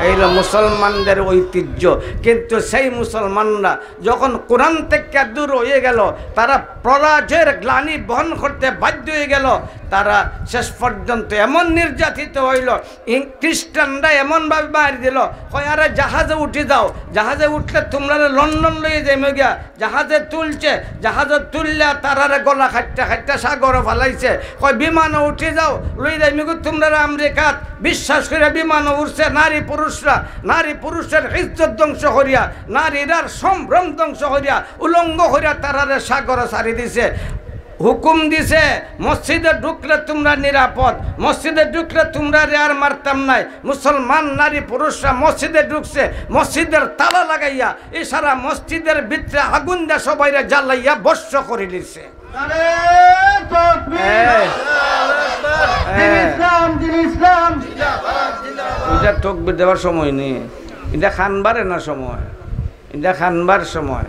এই হলো মুসলমানদের ঐতিহ্য। কিন্তু সেই মুসলমানরা যখন কোরআন থেকে দূর হয়ে গেল, তারা পরাজয়ের গ্লানি বহন করতে বাধ্য হয়ে গেল। তারা শেষ পর্যন্ত এমন নির্যাতিত হইল, ইং-, খ্রিস্টানরা এমনভাবে মারি দিল, কয়, "আরে জাহাজে উঠি যাও, জাহাজে উঠলে তোমরা লন্ডন লইয়া যাইমু গিয়া।" জাহাজে তুলছে, জাহাজে তুললে তারারে গলা কাটতে কাটতে সাগরে ফালাইছে। কয়, "বিমানে উঠি যাও, লই যাইমু গো তোমরা আমেরিকাত।" বিশ্বাস করে বিমানে উঠছে নারী পুরুষরা, নারী পুরুষের ইজ্জত ধ্বংস করিয়া, নারীরার সম্ভ্রম ধ্বংস করিয়া, উলঙ্গ করিয়া তারারে সাগরে ছাড়ি দিছে। হুকুম দিছে, "মসজিদে ঢুকলে তোমরা নিরাপদ, মসজিদে ঢুকলে তোমরারে আর মারতাম নায়।" মুসলমান নারী পুরুষরা মসজিদে ঢুকছে, মসজিদের তালা লাগাইয়া এই সারা মসজিদের ভিতরে আগুন দিয়া সবাইরে জ্বালাইয়া ভস্ম করি দিছে। নারে তকবীর! এই, দিন এই। ইসলাম, দিন ইসলাম। ইটা তকবীর দেওয়ার সময় নি, ইটা কানবারে না সময়, ইটা কানবার সময়।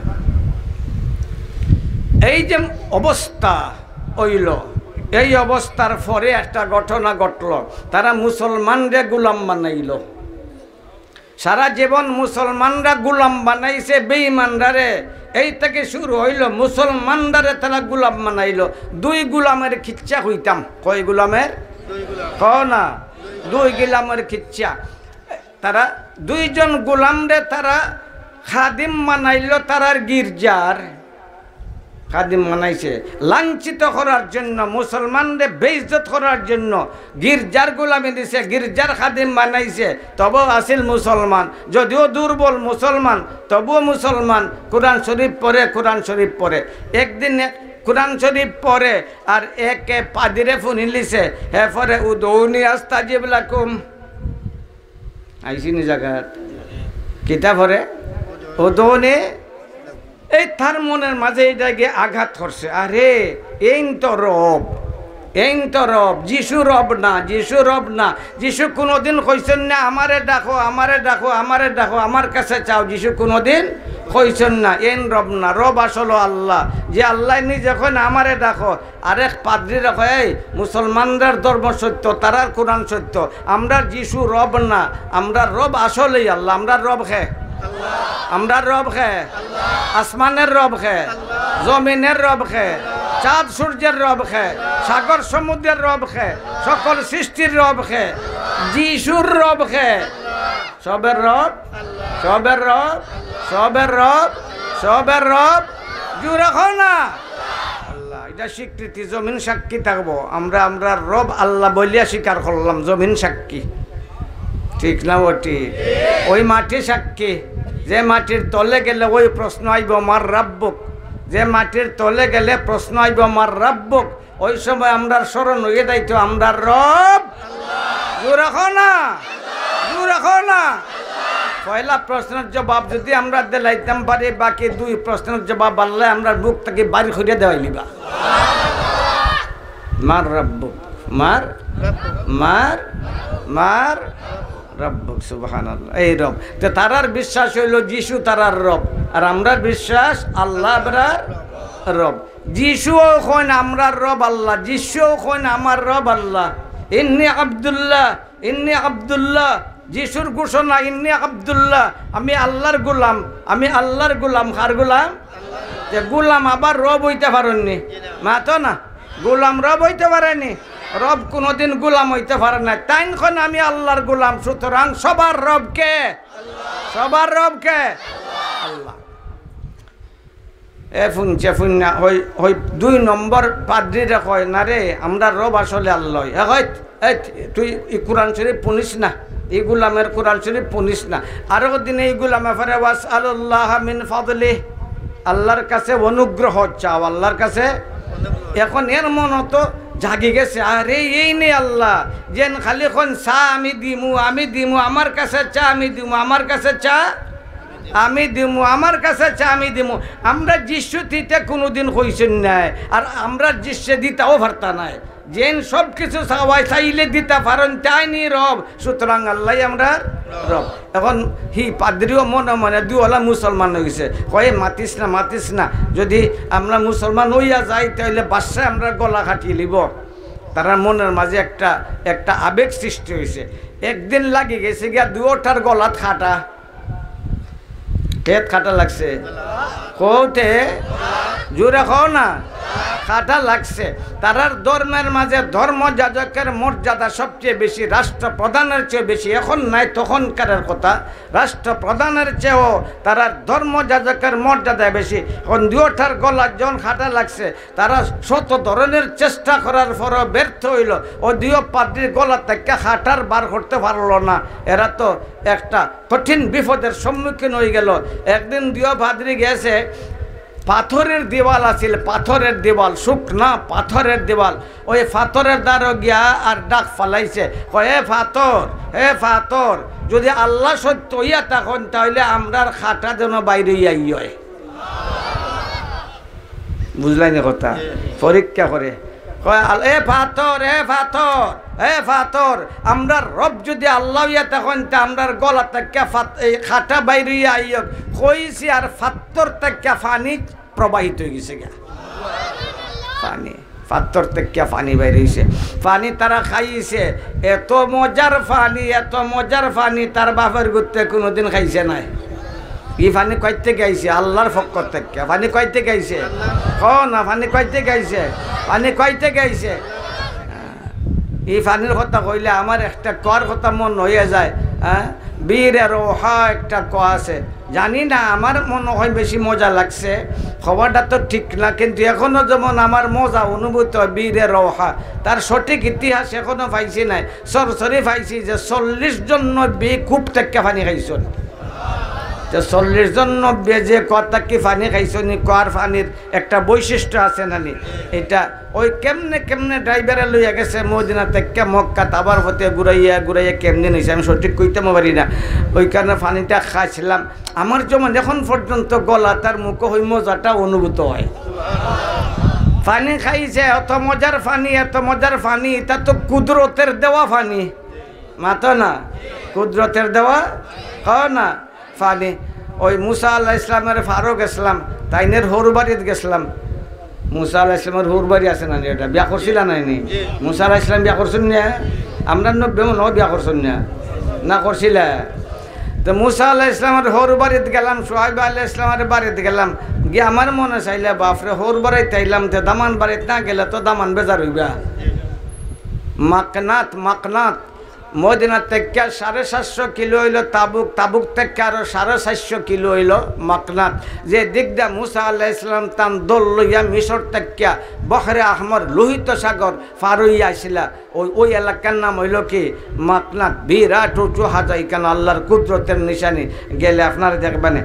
এই যে অবস্থা অইল, এই অবস্থার পরে একটা ঘটনা ঘটল। তারা মুসলমানরে গোলাম বানাইল। সারা জীবন মুসলমানরা গোলাম বানাইছে বেঈমানরারে। এই থেকে শুরু অইল, মুসলমানরারে তারা গোলাম বানাইল। দুই গোলামের কিচ্ছা কইতাম। কয় গোলামের? কও না, দুই গোলামের কিচ্ছা। তারা দুইজন গোলামরে তারা খাদিম বানাইল তারার গির্জার। খাদিম বানাইছে লাঞ্ছিত করার জন্য, মুসলমানরে বেইজ্জত করার জন্য। গির্জার গোলামি দিছে, গির্জার খাদিম বানাইছে, তবুও আছিল মুসলমান। যদিও দুর্বল মুসলমান, তবুও মুসলমান। কোরআন শরীফ পড়ে, কোরআন শরীফ পড়ে। একদিন এক কোরআন শরীফ পড়ে, আর একে পাদিরে ফুনিলিছে, হে পড়ে, "উদউনি আস্তাজিব লাকুম।" আইছি নি জাগাত? কিতা পড়ে? "উদউনি।" এই তার মনের মাঝে এটা গিয়ে আঘাত করছে, "আরে, এইন তো রব, এইন তো রব, যিশু রব না, যিশু রব না।" যিশু কোনোদিন কইছেন না, "আমারে ডাকো, আমারে ডাকো, আমারে ডাকো, আমার কাছে চাও।" যিশু কোনোদিন কইছেন না, "এইন রব না, রব আসলে আল্লাহ।" যে আল্লাহ নিজে কইন, "আমারে ডাকো।" আরেক পাদ্রিরে কয়, "এই মুসলমানদের ধর্ম সত্য, তারার কোরআন সত্য, আমরার যিশু রব না, আমরার রব আসলেই আল্লাহ।" আমরার রব কে? আমরার রব কে? আসমানের রব কে? জমিনের রব কে? চাঁদ সূর্যের রব কে? সাগর সমুদ্রের রব কে? সকল সৃষ্টির রব কে? যিশুর রব কে? সবের রব, সবের রব, সবের রব, সবের রব। জোরে কও না। আল্লাহ, এটা স্বীকৃতি, জমিন সাক্ষী থাকবো। আমরা, আমরা রব আল্লাহ বলিয়া স্বীকার করলাম, জমিন সাক্ষী। ঠিক না বেঠিক? ওই মাটি সাক্ষী, যে মাটির তলে গেলে ওই প্রশ্ন আইব, "মান রাব্বুক?" যে মাটির তলে গেলে প্রশ্ন আইব, "মান রাব্বুক?" ওই সময় আমরার স্মরণ অইয়া যাইতো, আমরার রব। জোরে কও না, জোরে কও না। পয়লা প্রশ্নর জবাব যদি আমরা দিলাইতাম পারি, বাকি দুই প্রশ্নর জবাব আল্লায় আমরার মুখ থাকি বাইর করিয়া দেওয়াই নিবা। মান রাব্বুক, মান, মান, মান রাব্বুক, সুবহানাল্লাহ। এই রব। তো তারার বিশ্বাস অইল যিশু তারার রব, আর আমরার বিশ্বাস আল্লাহ আমরার রব। যিশুও কইন, "আমরার রব আল্লাহ।" যিশুও কইন, "আমার রব আল্লাহ।" ইন্নি আব্দুল্লাহ, ইন্নি আব্দুল্লাহ। যিশুর ঘোষণা, "ইন্নি আব্দুল্লাহ, আমি আল্লাহর গোলাম, আমি আল্লাহর গোলাম।" কার গোলাম? যে গোলাম আবার রব অইতে পারইন নি? মাতো না। গোলাম রব অইতে পারে নি? রব কোনোদিন গোলাম অইতে পারে না। তাইন কইন, "আমি আল্লাহর গোলাম।" সুতরাং সবার রব কে? সবার রব কে? আল্লাহ। এ ফুনছে ফুন্না, ওই, ওই দুই নম্বর পাদ্রিরে কয়, "না রে, আমরার রব আসলে আল্লাহ।" এ কয়, "এই, তুই ই কোরআন শরীফ ফুনিস না, ই গোলামের কোরআন শরীফ ফুনিস না।" আরো দিনে ই গোলামে পড়ে, "ওয়াসআলুল্লাহ মিন ফাদলি।" আল্লাহর কাছে অনুগ্রহ চাও, আল্লাহর কাছে। এখন এর মন তো জাগি গেছে, "আরে, এইন নি আল্লাহ, যেন খালি কইন, 'চা আমি দিমু, আমি দিমু, আমার কাছে চা আমি দিমু, আমার কাছে চা আমি দিমু, আমার কাছে চা আমি দিমু।'" আমরা যিশু দিতে কোনোদিন কইছেন নাই, আর আমরা যিশু দিতাও পারতা নাই। যেন সব কিছু চাওয়াই চাইলে দিতা পারইন, তাইন নি রব। সুতরাং আল্লাহ আমরার রব। এখন হি পাদ্রিও মনে মনে দুওলা মুসলমান অই গেছে, কয়, "মাতিস না, মাতিস না, যদি আমরা মুসলমান অইয়া যাই, তাইলে বাদশায় আমরার গলা কাটিলিবো।" তারার মনের মাঝে একটা, একটা আবেগ সৃষ্টি অইছে। একদিন লাগি গেছে গিয়া দুওটার গলাত কাটা। কেত কাটা লাগছে? কওতে জোরে কও না, কাটা লাগছে। তারার ধর্মের মাঝে ধর্ম যাজকের মর্যাদা সবচেয়ে বেশি, রাষ্ট্রপ্রধানের চেয়ে বেশি। এখন নাই, তখনকারের কথা। রাষ্ট্রপ্রধানের চেয়েও তারার ধর্ম যাজকের মর্যাদা বেশি। এখন দুওটার গলাত যখন কাটা লাগছে, তারা শত ধরনের চেষ্টা করার পরও ব্যর্থ অইল। ও দুইও পাদ্রির গলা থাকি কাটার বার করতে পারল না। এরা তো একটা কঠিন বিপদের সম্মুখীন অই গেল। একদিন দুইও পাদ্রি গেছে, পাথরের দেওয়াল আছিল, পাথরের দেওয়াল, শুকনা পাথরের দেওয়াল। ওই পাথরের দ্বারো গিয়া আর ডাক ফালাইছে, কয়, "এ পাথর, এ পাথর, যদি আল্লাহ সত্য অইয়া থাকইন, তাইলে আমরার কাটা যেন বাইর অইয়া ই অয়।" বুঝলাইন নি কথা? পরীক্ষা করে। কয়, "আল-, এ পাথর, এ পাথর, এ পাথর, আমরার রব যুদি আল্লা অইয়া থাকইন, তে আমরার গলা থাকিয়া ফাত-, এই কাটা বাইর অইয়া আইউক।" কইছে আর পাথর থাকিয়া পানি প্রবাহিত অইগেছে গিয়া। পানি, পাথর থাকিয়া পানি বাইর অইছে। পানি তারা খাইছে, এত মজার পানি, এত মজার পানি তার বাপর গুত্তে কুনুদিন খাইছে নায়। ই পানি কই থাকি আইছে? আল্লার পক্ষ থাকিয়া। পানি কই থাকি আইছে? কও না, পানি কই থাকি আইছে? পানি কই থাকি আইছে? ই পানির কথা কইলে আমার একটা কুয়ার কথা মনো অইয়া যায়। হ্যাঁ, বীরে রওহা একটা কুয়া আছে, জানি না, আমার মনো অয় বেশি মজা লাগছে। খবরটা তো ঠিক না, কিন্তু এখনো যেমন আমার মজা অনুভূত অয় বীরে রওহা। তার সঠিক ইতিহাস এখনো পাইছি নায়, সরাসরি পাইছি যে চল্লিশ জন নবী কূপ থাকিয়া পানি খাইছইন। তো চল্লিশ জন নবী যে কুয়া থাকি পানি খাইছইন, ই কুয়ার পানির একটা বৈশিষ্ট্য আছে না নি? এটা ওই কেমনে কেমনে ড্রাইভারে লইয়া গেছে মদিনা থাকিয়া মক্কাত, আবার পথে ঘুরাইয়া ঘুরাইয়া কেমনে নিছে আমি সঠিক কইতামও পারি না। ওইখানে পানিটা খাইছিলাম, আমার যেমন এখন পর্যন্ত গলাত আর মুখো ওই মজাটা অনুভূত হয়। পানি খাইছে, এত মজার পানি, এত মজার পানি, ইটা তো কুদরতের দেওয়া পানি। মাতো না, কুদরতের দেওয়া, কও না, পানি। ওই মুসা আলাইহিস সালামর পারো গেছলাম, তাইনের হউর বাড়িত গেছলাম। মুসা আলাইহিস সালামর হউর বাড়ি আছে না নি? এটা বিয়া করছিলা নায় নি? মুসা আলাইহিস সালাম বিয়া করছইন না? আমরার নবী মনো অয় বিয়া করছইন না? না করছিলা? তো মুসা আলাইহিস সালামর হউর বাড়িত গেলাম, শুআইব আলাইহিস সালামর বাড়িত গেলাম। গিয়া আমার মনে চাইলে, "বাপরে, হউর বাড়িত আইলাম, তে দামান বাড়িত না গেলে তো দামান বেজার অইবা।" মাকনাত, মাকনাত। মদিনা থাকিয়া সাড়ে সাতশো কিলো অইলো তাবুক, তাবুক থাকিয়া আরো সাড়ে চাইরশো কিলো অইলো মাকনাত। যে দিক দিয়া মুসা আলাইহিস সালাম তান দল লইয়া মিশর থাকিয়া বহরে আহমর, লোহিত সাগর পার অইয়া আইছিলা, ওই, ওই এলাকার নাম অইলো কি? মাকনাত। বিরাট উঁচু হাজা, ইখান আল্লার কুদরতের নিশানি, গেলে আপনারা দেখবানে।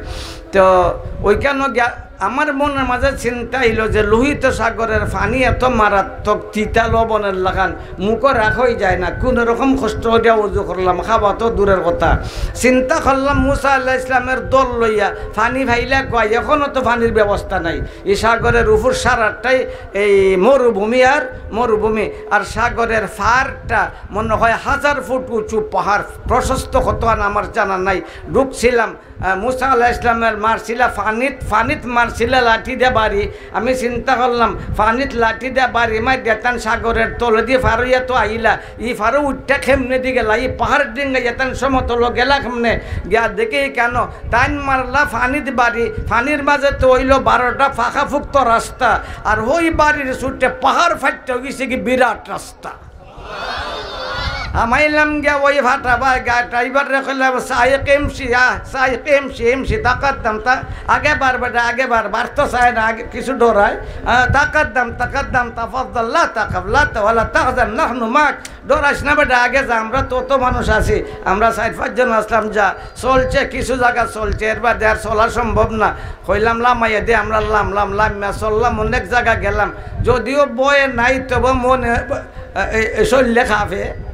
তো ওইখানো গিয়া আমার মনর মাঝে চিন্তা আইলো যে লোহিত সাগরের পানি এত মারাত্মক, তিতা লবণের লাখান, মুখো রাখা অই যায় না, কুনু রকম কষ্ট করিয়া অজু করলাম, খাওয়া তো দূরের কথা। চিন্তা করলাম মুসা আলাইহিস সালামের দল লইয়া পানি পাইলা কই, এখনো তো পানির ব্যবস্থা নাই। ই সাগরের উপর সারাটাই এই মরুভূমি আর মরুভূমি, আর সাগরের পারটা মনে অয় হাজার ফুট উঁচু পাহাড়, প্রশস্ত কতখান আমার জানা নাই। ঢুকছিলাম, আহ, মুসা আলাইহিস সালামের মারছিলা পানিত, পানিত মারছিলা লাঠি দিয়া বাড়ি। আমি চিন্তা করলাম, পানিত লাঠি দিয়া বাড়ি মাইর দিয়া তান সাগরের তলেদি পার অইয়া তো আইলা, ই পারো উঠতা কেমনেদি গেলা, ই পাহাড় ডিঙ্গা ইয়া তান সমতলো গেলা কেমনে? গিয়া দেখি কেন তাইন মারলা পানিত বাড়ি, পানির মাঝে তো অইলো বারোটা পাকাপুক্ত রাস্তা, আর ওই বাড়ির ছুটে পাহাড় ফাটতে অইগেছে কি বিরাট রাস্তা। হামাইলাম গিয়া ওই ফাটা বায় গা, ড্রাইভাররে কইলাম, "সাইক ইমশি, আহ, সাইক ইমশি, ইমশি, তাকাদ্দাম, তা-, আগে বাড় বেটা, আগে বাড়।" বাড়তো চায় না, আগে কিছু ডরায়। আহ, "তাকাদ্দাম, তাকাদ্দাম, তাফাদ্দাল, লা তাখাফ, লা তা-, ওয়ালা তাহজান, নাহনু মাক।" ডরাইস না বেটা, আগে যা, আমরা তো, তো মানুষ আছি, আমরা চাইর পাঁচজন আছলাম, যা চলছে, কিছু জাগা চলছে, এর বাদে আর চলা সম্ভব না। কইলাম, "লামাইয়া দে।" আমরা লামলাম, লামিয়া চললাম, অনেক জাগা গেলাম, যদিও ভয় নাই, তবু মনে, এ, এ, এ, শরীরে কাঁপে,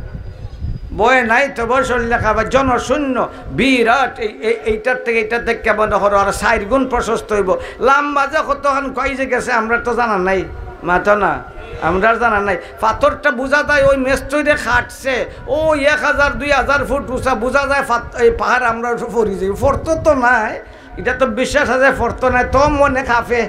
ভয় নাই, তবু শরীরে কাঁপে, জনশূন্য, বিরাট, এই, এই, এইটার থেকে, এইটার থেকে কেমন ধরো আর চাইর গুণ প্রশস্ত অইবো। লাম্বা যে কতখান কই যে গেছে, আমরার তো জানা নাই, মাতো না, আমরার জানা নাই। পাথরটা বুঝা যায়, ওই মেস্তইরে কাটছে, ওই এক হাজার, দুই হাজার ফুট উঁচা, বুঝা যায় পাত-, এই পাহাড় আমরা উঠে পড়ি যাই, পড়তো তো নাই, ইটা তো বিশ্বাস আছে, পড়তো নাই, তো মনে কাঁপে,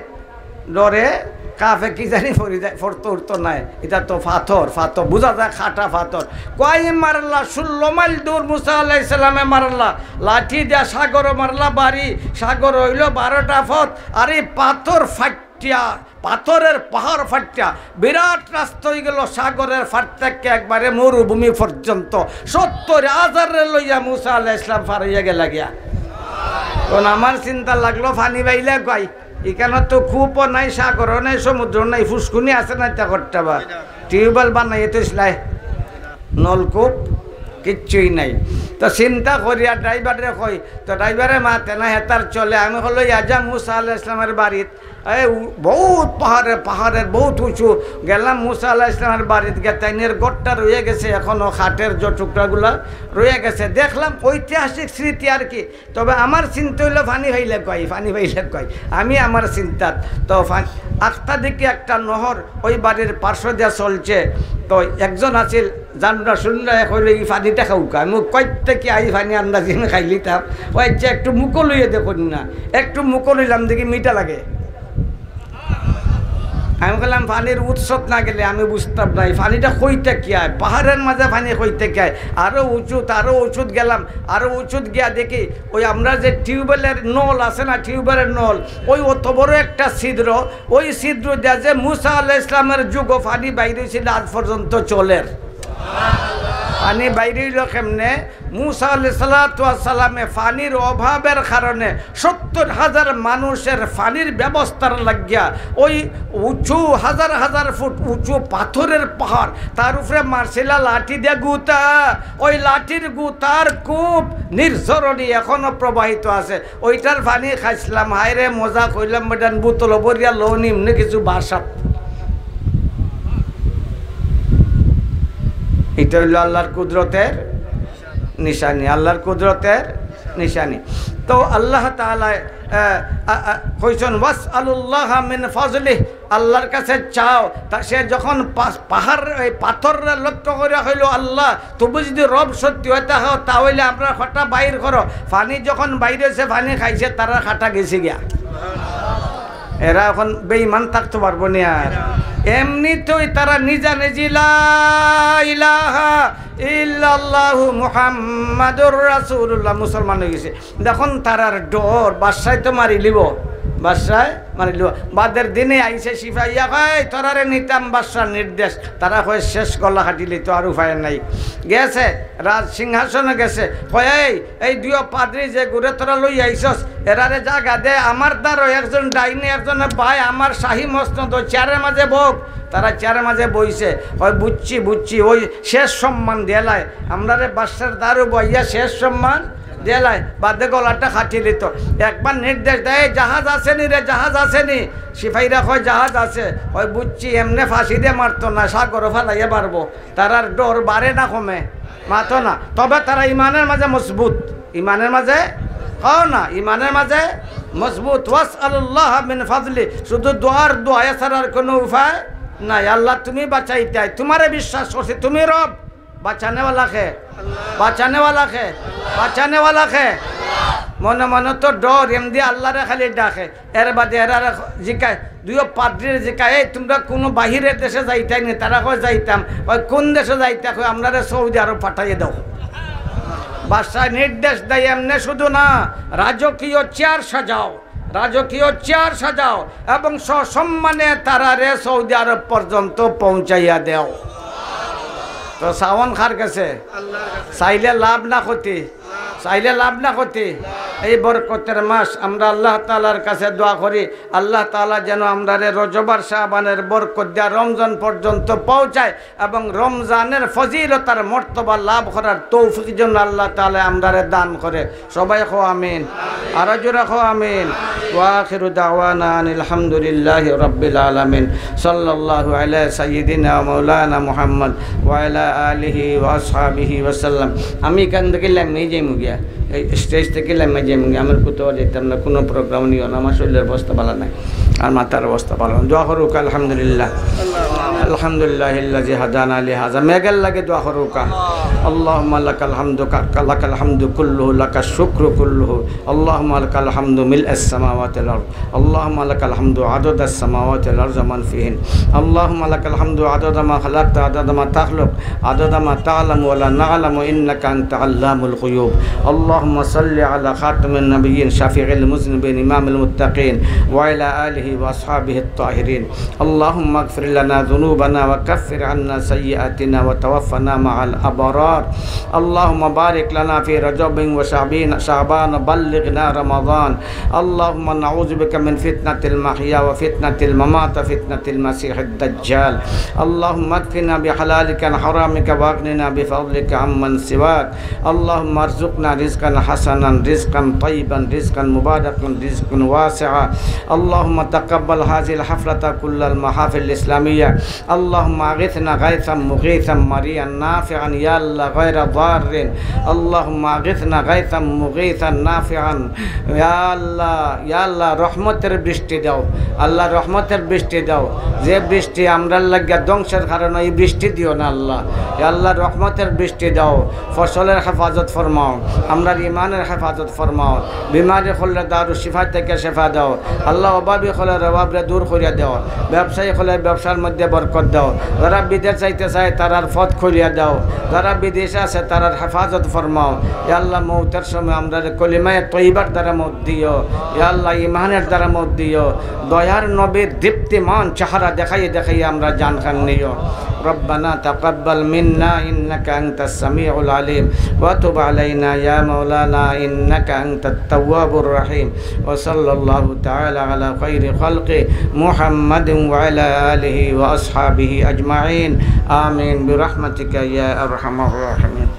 ডরে কাঁপে, কি জানি পড়ি যায়, পড়তো উঠতো নাই। ইটা তো পাথর, পাথর, বুঝা যায় কাটা পাথর। কই মারলা, ষোলো মাইল দূর মুসা আলাইহিস সালামে মারলা, লাঠি দিয়া সাগরো মারলা বাড়ি, সাগর অইলো বারোটা পথ, আর এই পাথর ফাটিয়া, পাথরের পাহাড় ফাটিয়া বিরাট রাস্তা অইগেলো সাগরের পার থেকে একবারে মরুভূমি পর্যন্ত। সত্তর হাজাররে লইয়া মুসা আলাইহিস সালাম পার অইয়া গেলা গিয়া। তখন আমার চিন্তা লাগলো, পানি পাইলা কই? ইখানো তো কূপও নাই, সাগরও নাই, সমুদ্র নাই, ফুসকুনি আছে না, ইতা করতে বা টিউবওয়েল বানাইয়া তো ইসলাই নলকূপ। কিচ্ছুই নাই। তো চিন্তা করিয়া ড্রাইভাররে কই, তো ড্রাইভারে মাতে না, হেতার চলে। আমি কইলো, "ইয়া যা মুসা আলাইহিস সালামের বাড়িত।" এ, উ-, বহুত পাহাড়ে, পাহাড়ের বহুত উঁচু। গেলাম মুসা আলাইহিস সালামের বাড়িত গিয়া, তাইনের ঘরটা রইয়া গেছে, এখনো খাটের যে টুকরাগুলা রইয়া গেছে। দেখলাম ঐতিহাসিক স্মৃতি আর কি। তবে আমার চিন্তা অইলো পানি পাইলে কই, পানি পাইলে কই। আমি আমার চিন্তাত। তো পা-, আখতা দেখি একটা নহর ওই বাড়ির পার্শ্ব দিয়া চলছে। তো একজন আছিল, জানরা শুনরা, কইলো, "ই পানিটা খাউক্কা।" আমি কই, "কইতে কি আই পানি আন্দাজি আমি খাইলিতাম।" ও আচ্ছা, একটু মুখো লইয়া দেখুন না। একটু মুখো লইলাম, দেখি মিঠা লাগে। আমি কইলাম, "পানির উৎসত না গেলে আমি বুঝতাম না, এই পানিটা কইতে কি আয়, পাহাড়ের মাঝে পানি কইতে কি আয়?" আরো উঁচুত, আরো উঁচুত গেলাম, আরো উঁচুত গিয়া দেখি ওই আমরা যে টিউবওয়েলের নল আছে না, টিউবওয়েলের নল, ওই অত বড় একটা ছিদ্র, ওই ছিদ্র দিয়া যে মুসা আলাইহিস সালামের যুগো পানি বাইর হইছিল, আজ পর্যন্ত চলের। পানি বাইর হইল কেমনে? মুসা আলাইহিস সালাতু ওয়াস সালামে পানির অভাবের কারণে সত্তর হাজার মানুষের পানির ব্যবস্থার লাগিয়া ওই উঁচু হাজার হাজার ফুট উঁচু পাথরের পাহাড়, তার উপরে মারছিলা লাঠি দিয়া গুতা, ওই লাঠির গুতার কূপ নির্ঝরণী এখনো প্রবাহিত আছে। ওইটার পানি খাইছিলাম, হায় রে মজা, কইলাম বেটান বোতল ভরিয়া লও নি, এমনি কিছু বাসাত। এটা হইল আল্লাহর কুদরতের নিশানি, আল্লাহর কুদরতের নিশানি। তো আল্লাহ তাআলা, আহ, আ, আ, কইছেন, "ওয়াসআলুল্লাহা মিন ফাজলিহ", আল্লাহর কাছে চাও। তা সে যখন পা-, পাহাড়, এই পাথররে লক্ষ্য করে কইল, "আল্লাহ, তুমি যদি রব সত্যি হয়ে থাকো, তাহলে আমরা কটা বাইর করো।" পানি যখন বাইর হয়েছে, পানি খাইছে, তারা খাটা গেছে গিয়া। এরা এখন বেঈমান থাকতে পারবো নি আর। এমনিতেই তারা নিজা নিজি লা ইলাহা ইল্লাল্লাহু মুহাম্মাদুর রাসূলুল্লাহ, মুসলমান হয়ে গেছে। এখন তারার ডর, বাদশায় তো মারি লিব, বাদশায় মারি লিব। বাদের দিনে আইছে সিপাইয়া, কয়, "তোরারে নিতাম, বাদশার নির্দেশ।" তারা কয়, "শেষ গলা কাটিলে তো আর উপায় নাই।" গেছে, রাজ সিংহাসনে গেছে, কয়, "এই, এই দুইও পাদ্রী যে গুরে তোরা লই আইছস, এরারে জাগা দে, আমার দ্বারো একজন ডাইনে, একজনে বায়, আমার শাহী মসনদ, ওই চেয়ারের মাঝে বউক।" তারা চেয়ারের মাঝে বইছে, কয়, "বুঝছি, বুঝছি, ওই শেষ সম্মান দিলায়, আমরারে বাদশার দ্বারো বইয়া শেষ সম্মান দিলায়, বাদে গলাটা কাটি দিত।" একবার নির্দেশ দেয়, "জাহাজ আসেনি রে, জাহাজ আসেনি।" সিপাহীরা কয়, "জাহাজ আছে।" কয়, "বুঝছি, এমনে ফাঁসি দিয়ে মারতো না, সাগরো ফালাইয়া মারবো।" তারার ডর বাড়ে না কমে? মাতো না। তবে তারা ইমানের মাঝে মজবুত, ইমানের মাঝে, কও না, ইমানের মাঝে মজবুত। "ওয়াসআলুল্লাহ মিন ফাজলি", শুধু দোয়ার দোয়া, এছাড়া আর কোনো উপায় নাই। "আল্লাহ, তুমি বাঁচাইতায়, তোমারে বিশ্বাস করছি, তুমি রব।" বাঁচানেওয়ালা কে? বাঁচানেওয়ালা কে? বাঁচানেওয়ালা কে? মনে মনে তো ডর, এমদি আল্লাহরে খালি ডাকে। এর বাদে এরারে জিকায়, দুইও পাদ্রীরে জিকায়, "এই, তোমরা কোনো বাহিরের দেশে যাইতায় নি?" তারা কয়, "যাইতাম।" কয়, "কোন দেশে যাইতা?" কয়, "আমরারে সৌদি আরব পাঠাইয়া দাও।" বাদশায় নির্দেশ দেয়, "এমনে শুধু না, রাজকীয় চেয়ার সাজাও, রাজকীয় চেয়ার সাজাও এবং সসম্মানে তারারে সৌদি আরব পর্যন্ত পৌঁছাইয়া দেও।" তো সাওন কার গেছে? চাইলে লাভ না ক্ষতি? চাইলে লাভ না ক্ষতি? এই বরকতের মাস আমরা আল্লাহ তাআলার কাছে দোয়া করি, আল্লাহ তাআলা যেন আমরারে রজব আর শাবানের বরকত দিয়া রমজান পর্যন্ত পৌঁছায় এবং রমজানের ফজিলত আর মর্তবা লাভ করার তৌফিক যেন আল্লাহ তাআলা আমরারে দান করে। সবাই কও আমিন। আরো জোরে কও আমিন। ওয়া আখিরু দাওয়ানা আনিল হামদুলিল্লাহি রাব্বিল আলামিন। সাল্লাল্লাহু আলা সাইয়্যিদিনা ওয়া মাওলানা মুহাম্মদ ওয়া আলা আলিহি ওয়া আসহাবিহি ওয়া সাল্লাম। আমি এখান থেকে লামিয়া যাইমু গিয়া, এই স্টেজ থেকে লামিয়া যাইমু গিয়া। আমার কোথাও যাইতাম না, কোনো প্রোগ্রাম নিও না, আমার শরীরের অবস্থা ভালো নাই, আর মাথার অবস্থা ভালো না। দোয়া করুক, আলহামদুলিল্লাহ। আলহামদুলিল্লাহিল্লাযী হাদানা লিহাযা। মেঘের লাগি দোয়া করুক। আল্লাহুম্মা লাকাল হামদু কা-, লাকাল হামদু কুল্লুহু, লাকাশ শুকরু কুল্লুহু। আল্লাহুম্মা লাকাল হামদু মিলআস সামাওয়াতি ওয়াল আরদ। আল্লাহুম্মা লাকাল হামদু আদাদাস সামাওয়াতি ওয়াল আরদ ওয়া মান ফিহিন। আল্লাহুম্মা লাকাল হামদু আদাদা মা খালাকতা, আদাদা মা তাখলুক, আদাদা মা তা'লামু ওয়া লা না'লামু, ইন্নাকা আনতা আল্লামুল গুয়ুব। আল্লাহুম্মা সাল্লি আলা খাতামিন নাবিয়্যিন, শাফি'ইল মুজনিবিন, ইমামিল মুত্তাকিন, ওয়া আলা আলিহি ওয়া আসহাবিহিত তাহিরিন। আল্লাহুম্মা আগফির লানা যুনুব ذنوبنا وكفر عنا سيئاتنا وتوفنا مع الأبرار. اللهم بارك لنا في رجب وشعبين-، شعبان وبلغنا رمضان. اللهم نعوذ بك من فتنة المحيا وفتنة الممات وفتنة المسيح الدجال. اللهم اكفنا بحلالك عن حرامك وأغننا بفضلك عمن سواك. اللهم ارزقنا رزقا حسنا، رزقا طيبا، رزقا مباركا، رزقا واسعا. اللهم تقبل هذه الحفلة كل المحافل الإسلامية. اللهم أغثنا غيثا مغيثا مريعا نافعا، يا الله، غير ضار. اللهم أغثنا غيثا مغيثا نافعا. ইয়া আল্লাহ, ইয়া আল্লাহ, রহমতের বৃষ্টি দাও। আল্লাহ, রহমতের বৃষ্টি দাও। যে বৃষ্টি আমরার লাগিয়া ধ্বংসের কারণ, এই বৃষ্টি দিও না আল্লাহ। ইয়া আল্লাহ, রহমতের বৃষ্টি দাও। ফসলের হেফাজত ফরমাও, আমরার ইমানের হেফাজত ফরমাও। বিমারি অকলরে দারুশ শিফা থাকি শেফা দাও। আল্লাহ, অভাবী অকলর অভাবরে দূর করিয়া দাও। ব্যবসায়ী অকলর ব্যবসার মধ্যে বরকত দাও। যারা বিদেশ যাইতে চায়, তারার পথ খুলিয়া দাও। যারা বিদেশে আছে, তারার হেফাজত ফরমাও। ইয়া আল্লাহ, মউতের সময় আমরারে কলিমায়ে তৈবার দ্বারা মউত দিও। ইয়া আল্লাহ, ইমানের দ্বারা মউত দিও। দয়ার নবীর দীপ্তিমান চেহারা দেখাইয়া দেখাইয়া আমরার জান খান নিও। ربنا تقبل منا إنك أنت السميع العليم وتب علينا يا مولانا إنك أنت التواب الرحيم. وصلى الله تعالى على خير خلقه محمد وعلى آله وأصحابه أجمعين. آمين برحمتك يا أرحم الراحمين.